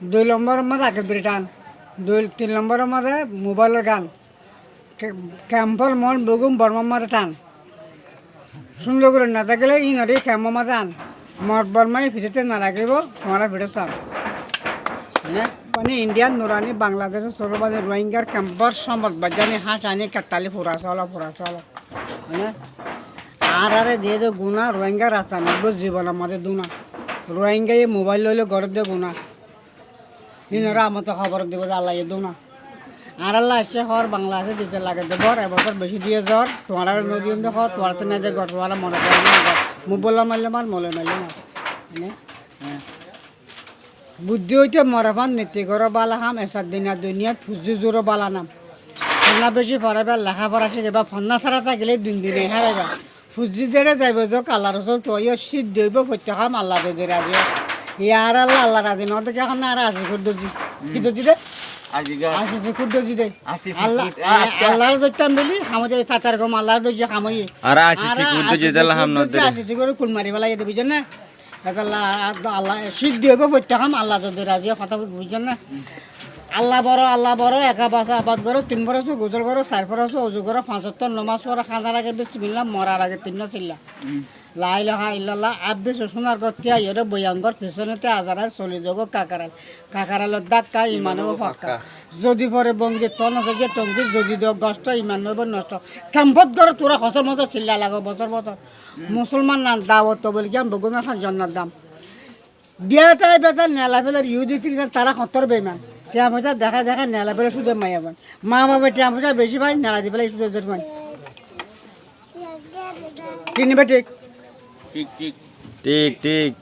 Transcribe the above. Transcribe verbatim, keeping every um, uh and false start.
Dui lombor mazé Akil Biri tán. Dui, tin lombor mazé mobáilor gan. Ke-, kempor mon bogum Bormar mazé tán. Cúndor gorí no tákile ínoré kempor mazé an. Mot Bormaye fisótte no rakíbo, tuáñra fiçót sán. Mane Indiar nurani Bangladecor sorobadi Rohingyar kempor somot bajjani, háñcani, kettali fura sólo, fura sólo. Mane añáráre diyé de guná, Rohingya rasta no uibó zibonor mazé duna. Rohingyaye mobáil loile gór de guná. Ínoré amoto hóbor dibo de Allaye duna. Añárálla aiccé hoór Bangladece dite lage de bor, e bosór beci diyé zor, tuáñráre no diyum de hoór, tuáñrattú nai de gór, tuáñra mone goró de gór. Mubbolla maille mar, mole maille mar. Mane? Buddí óite more fán niti goró bála ham, esar dina duniyat fuzzi zuro bála nam. Fonná beci foraiba, leháfora cíkaiba, fonná sára tákile din dine háraiba. Fuzzi zeçé zaibo zok, Allar Rosul tuáñra cídde óibo, foittí ham Alla zodi razi ó. Yar Alla, Alla razi no ódde ki ehón añára asi kúr dózzi. Ki dózzi de? Asi kúr dózzi de. Asi kúr. Alla, Alla, Alla zoittam bili ham óiye, tatar gom Alla zoittam ham óiye. Añára asi kúr dózzi de, Alla ham no dózzi, de. Asi kúr kul mari félaiye de, buijjó né? Hétolla Allah, Allah, cídde óibo foittí ham, Allah zodi razi ó, hotá buijjón né? Allah boro, Allah boro, ek abas abas goró, tin foroz gusól goró, sair foroz uzu goró, fañs ottó nomás foró, háñdar age bismillah, morar age tinnwá silla. La ilaha illallah, abbí susunar gor tíaiyóre boyan gor, fisónote azarail soli zogói kakaral. Kakaralor dákka, iman óibo fakka. Zodi fore bongi, tona zodi tongi, zodi do gosto, iman óibo nosto. Kempot goró, tura hosór mosór silla lago, bosór bosór. Musolman nan dawot tobol giyán beggún zar zar jonnot dam. Biyá tai beta nela felar Yahudi Kiristan tara hotor beiman. Tiya foisa dehái dehái nela felar sude maiyafuain. Ma bafe tiya foisa beci fai, nela di felar sude zar fuain. Thík né bethík? Thík, thík. Thík, thík.